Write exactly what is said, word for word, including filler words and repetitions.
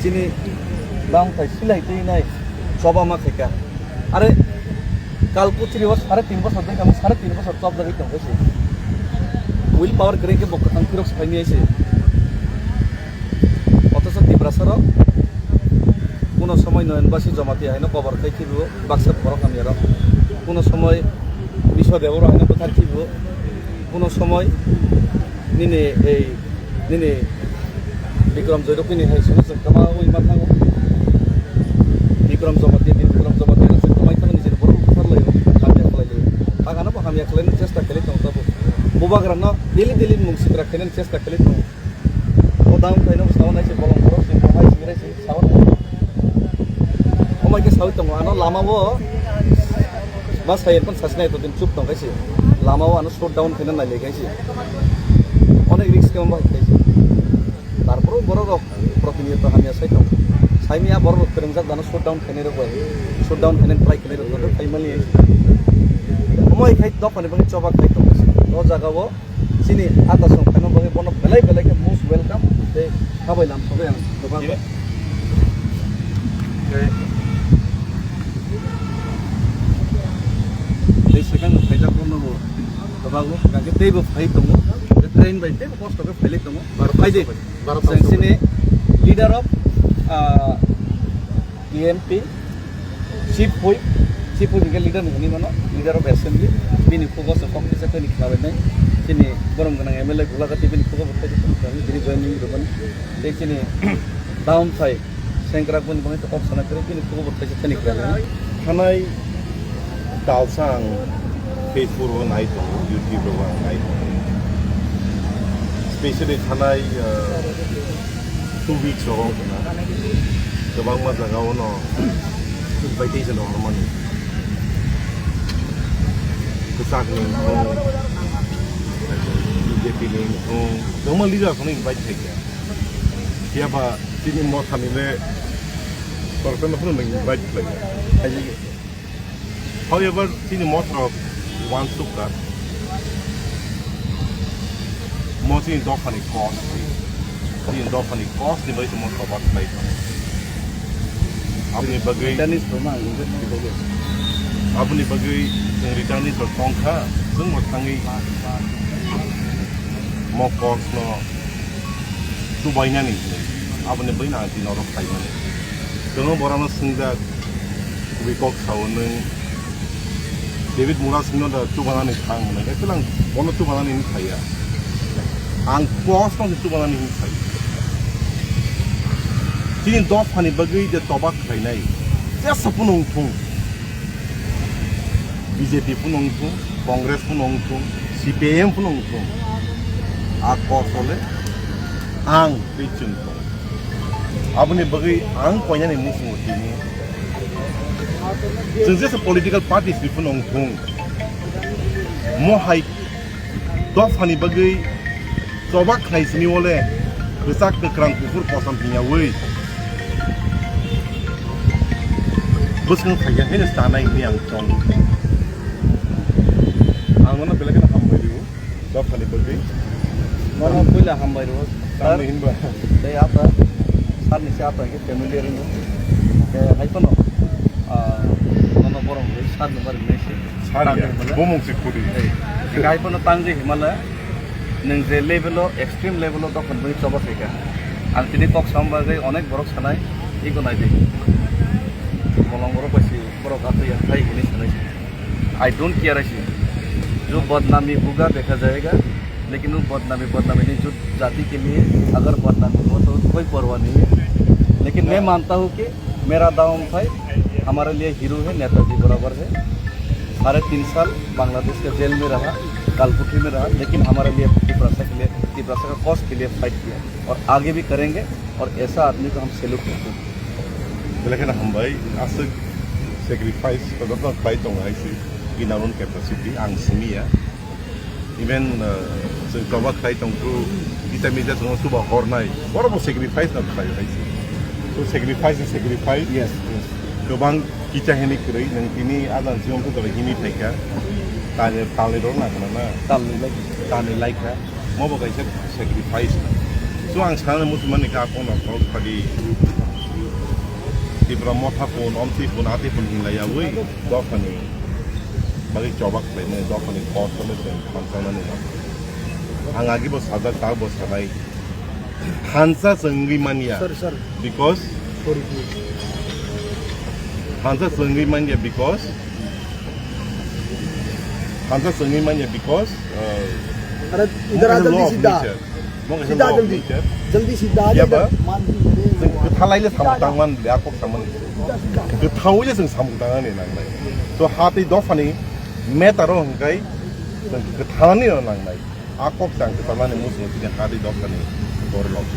Chini bang thai silai twi nai choba ma khaika. Are kal puchiri o sare tin bosor dai kamo sare tin bosor chob jagwi tong khe se. Will power kre ke bokha thang phirok sai mi se. Othocho Tiprasa rok kuno somoi Noyonbasi Jamatia haino kobor khai khibo baksa borok hamya rok. Kuno somoi Biswa Deboro haino bwthar khibo. Kuno somoi nini ei nini Bikram Joirokini hai sono chwng kama ui ma thango. Bikram Jamatia ni Bikram Jamatia no chwng kamai thango nijini borok bwthar laio, hamya khlai laio. Hakano bo hamya khlai no chesta khlai tongo tabuk. Bubagra no daily daily mung sitra khlai no chesta khlai tongo. O dam khlai no sawi nai se bolong borok se bo hai singrai se sawi nai. Omai khe sawi tongo ano lama o. Ba sai ekdom sasnai to din chup tong kaise. Lama o ano shut down khaina nai le kaise. Onek risk khe bai kaise. Tarpor borok rok protiniyot hamya sai tong. Sai miya borok rok kwrwngjak dano shut down khainai rok bai. Shut down khainai try khainai rok to khai mani. Omai khai dok ani bangni choba khai tong kaise. O jaga o Chini ata song khaima bagwi bono belai belai khe most welcome tei habai lam sogwi ang kwbang. Tei, tei swkang khaijak bono bo kwbago, hwnkhe teibo phai tongo. Tei train bai teibo kosto khe phailai tongo. Baro phai de. Baro Chwng chini leader of, ah, T M P, Chief Whip, Chief Whip hingke leader ni hinui mano, leader of assembly, bini khugo se kok kisa khe ni khlabai nai, chini borom gwnang M L A Gulagati bini khugo bo khaisa khe ni khlabai, bini joining rwmani, tei chini down phai sengkrak boni bangwi kok sana kwrwi, bini khugo bo khaisa khe ni khlabai. Thanai Talsa ang Facebook o nai tongo, YouTube o ang nai tongo. Specially thanai, uh, two weeks ago wngkha na, kwbangma jaga o no invitation rok hormani. Kwchak ni wngthung, B J P ni wngthung, kwbangma leader rok no invite khaikha. Phiya ba chini motha ni le koroksa no phano invite khlai. However, chini mothorok uansukha, mo chini dophani kos, chini dophani kos ni bagwi chwng mo toba khlai tongo. Aboni bagwi, returnees rok ma ang wngkha, aboni bagwi chwng returnees rok tongkha, chwngbo thangwi mo kos no chubainani hinwi, aboni bagwi ang tini oro khlaimani. Chwngno borokno swngjak, kubui kok sao nwng, David Mura singno da chubanani thang hwnwi, actually ang bono chubanani hinwi saya. Ang kosno se chubanani hinwi saya. Chini dophani bagwi je toba khlainai, jesa phano wngthung. B J P phano wngthung, Congress phano wngthung, C P I M phano wngthung, a kosole ang tei chwng tongo. Aboni bagwi ang koinani muchungo tini. Chwng jesa political parties ni phano wngthung, mo hai dophani bagwi choba khlai sini wole kwchak kwkrang kuphur kosom hwnyawi bwswng phaiya hwnwi sanai hwnwi ang tongo. Ang nono belai kheno hambai rio dophani bagwi. Nono puila hambai rio, sir. Tamni hinba? Tei ata, sir ni se ata khe familiar wngkha. Khe hai phano, ah, nono borok bai sir no bari nai se. Sariya, tangwi himala. Bumung si khudi. Hey, hai phano tangwi himala, nwng je level o, extreme level o dophani bagwi choba khaikha. Ang tini kok sam bagwi onek borok sanai, iko nai di. Bolong borok bai si, borok atwi ya, hai hini sanai si. I don't care si. Jo badnami hoga dekha jayega, lekin wo badnami, badnami nahi jo jati ke liye, agar badnami ho to koi parwa nahi hai. Lekin main manta hu ki, मेरा दाऊ अमर है, हमारे लिए हीरो है, नेताजी बराबर है। साढ़े तीन साल बांग्लादेश के जेल में रहा, कालकुटी में रहा, लेकिन हमारे लिए तिपरासा के लिए, तिपरासा का कॉज के लिए फाइट किया और आगे भी करेंगे और ऐसा आदमी को हम सैल्यूट करते हैं। Belai kheno hambai, aswk sacrifice, kotor kotor khlai tongo hai se, in our own capacity, ang simi ya. Even, uh, chwng toba khlai tongkhu, kisa misa chwngno chuba hornai, borokbo sacrifice no khlai hai se. So sacrifice is sacrifice. Yes, yes. Kwbang kisa hini kwrwi, nwng tini adang chiyong khe dole hini phaikha. Tani, talni rok na khna na? Talni lai. Talni lai kha. Mobo kaisa sacrifice. So ang sana musulman ni ka kono kok padi Tipra motha pun, omti pun, ati pun hinlai yawi, dophani bagi chobak laimani, dophani kok kami sen phansana ni. Ang agi bo sajak, ta bo sanai. Thansa chwngwi manya. Sorry, sorry. Because Sorry, please. Thansa chwngwi manya because Thansa chwngwi manya because, uh, अरे, इधर आ, जल्दी सीधा। सीधा, जल्दी। जल्दी सीधा आ, इधर। Maan, kwthalai le samung tangman le, akok samung. Kwthawi le chwng samung tangani nangnai. So, ha tei dophani matter o hwnkhe chwng kwthalani no nangnai. Akok chang kwthalani muchung tini ha tei dophani borok.